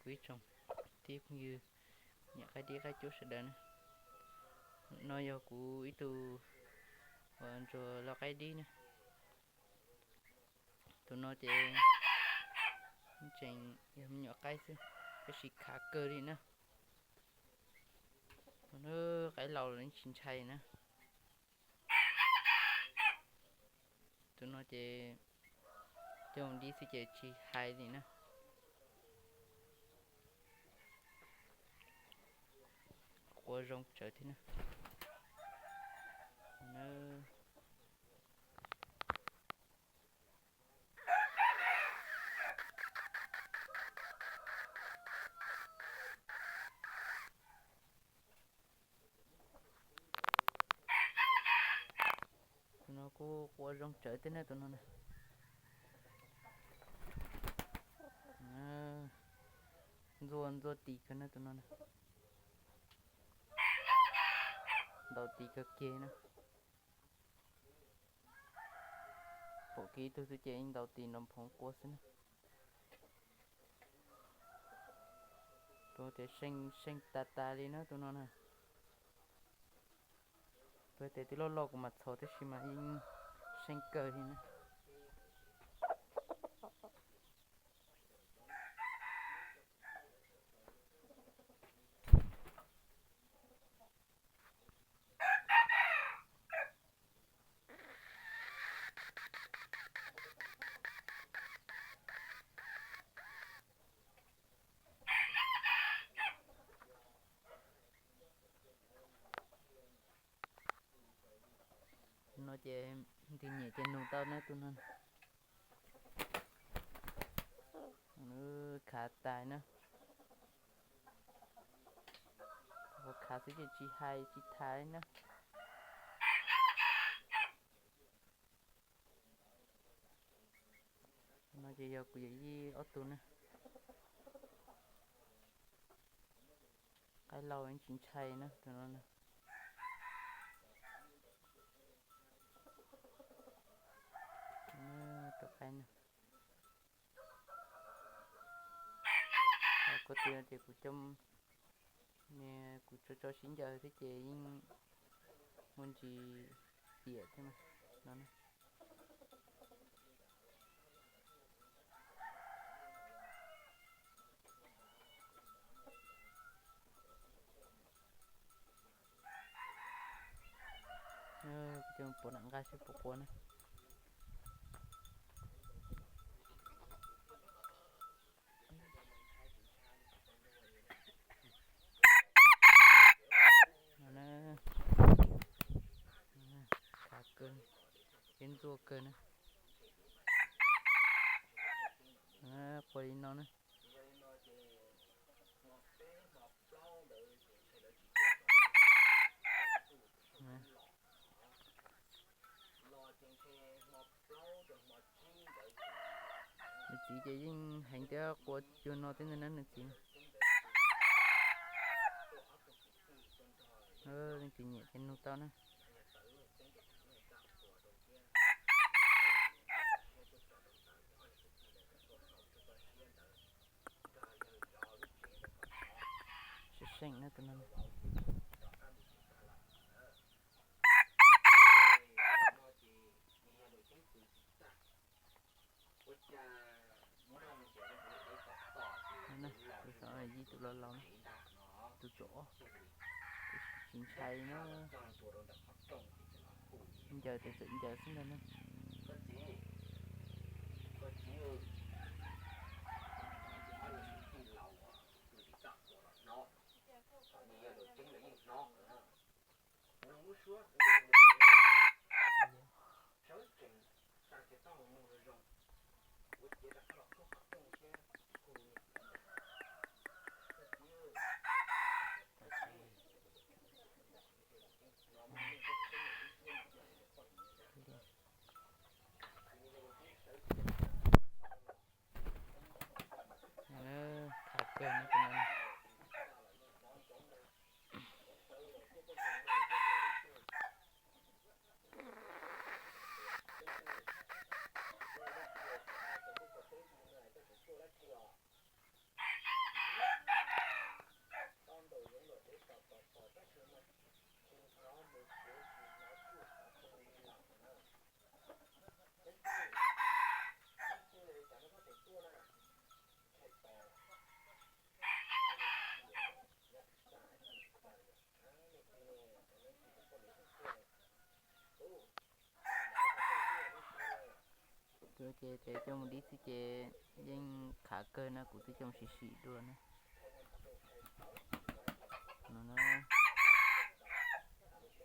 Kuv ib tsoom kwv tij phooj ywg nyiam qaib dib qaib cuab sawv daws na, no yog kuv ib tug uas ntsuag lau qaib dib na. Tus no ces tseem yog me nyuam qaib xwb, tab sis khav kawg li na. Qaib laus los tsis ntshai na. Tus no ces coj dib xwb ces tsis hais li na. Qua zoo tsawv thiab na. Tus no kuj qua zoo tsawv thiab na tus no na. Ntxuaj ntxuaj tis kawg na tus no na. Ntaus tis kawg kiag na. Pom kiag ib tug xwb ces ntaus tis nrov nphoov qua xwb na. Tus tias seej tas tas li na tus no na. Tus tias twb loj loj kuv mam txhos tab sis mas yeej seej kawg li na. Tus no ces nws nyiam ces nug tau na tus no. Khav tas na. Khav xwb ces tsis hais tsis tham na. No ces yog kuv yawm yij ob tug na. Qaib laus tsis ntshai na tus no. Tus qaib no. Kuv tias ces kuv coj, kuv tso tso sib ncaws thiab ces yeej muaj ntsis piam thiab no. Coj puas nram nqaj seb puas qua na. Khav kawg, peb ntxuaj kawg na. Qua li no na. Nws txiv ces yeej heev thiab qua cuag no thiab ntag na nws txiv. Leej twg nyiam ces nug tau na. Seej seej na tus no. Tus xov yij tus laus laus, tus tsov, tsis ntshai na. Ncaws tes txawm ncaws xwb ntag na. Khav kawg no tus no. Ces coj mus dib xwb ces yeej khav kawg na, kuv twb coj mus sim sim dua na. No,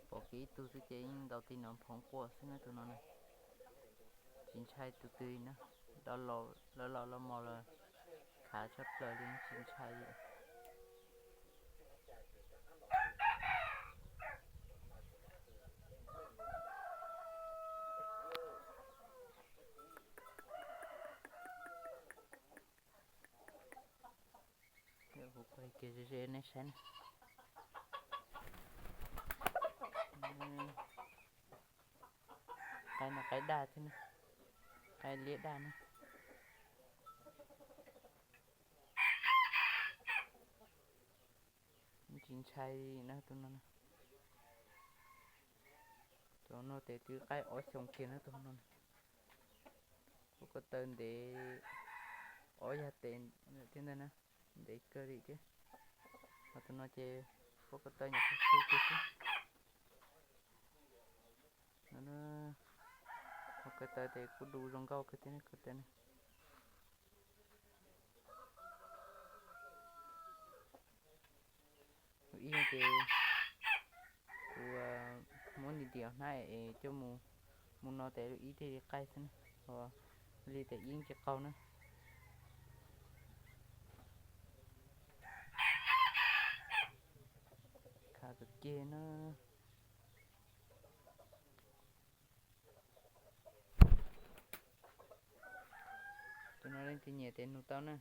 pom kiag ib tug xwb ces yeej ntaus tig nov phoov quaj xwb na tus no na. Tsis ntshai tus twg na, los los los mos los khav tshaj plaws li, tsis ntshai li. Kuv pais kiag ze ze nej saib na. Qaib no qaib daj thiab na, qaib liab daj na. Tsis ntshai na tus no na. Tus no tes twb qaib ob xyoos kiag na tus no na. Pob ko taw ntev ob yag tes thiab ntag na, ntev kawg li thiab. Ho tus no ces pob ko taw nyuam qhuav su kiag xwb. Ho ko taw tes kuj du zoo nkauj kawg thiab ko taw na. Lub ib ces kuv muab ntim ntim hnab es coj mus, mus no tes lub ib thiaj li qaij xwb na, ho li tes yeej tsis qaug na. Khav kawg kiag na. Tus no leej twg nyiam tes nug tau na.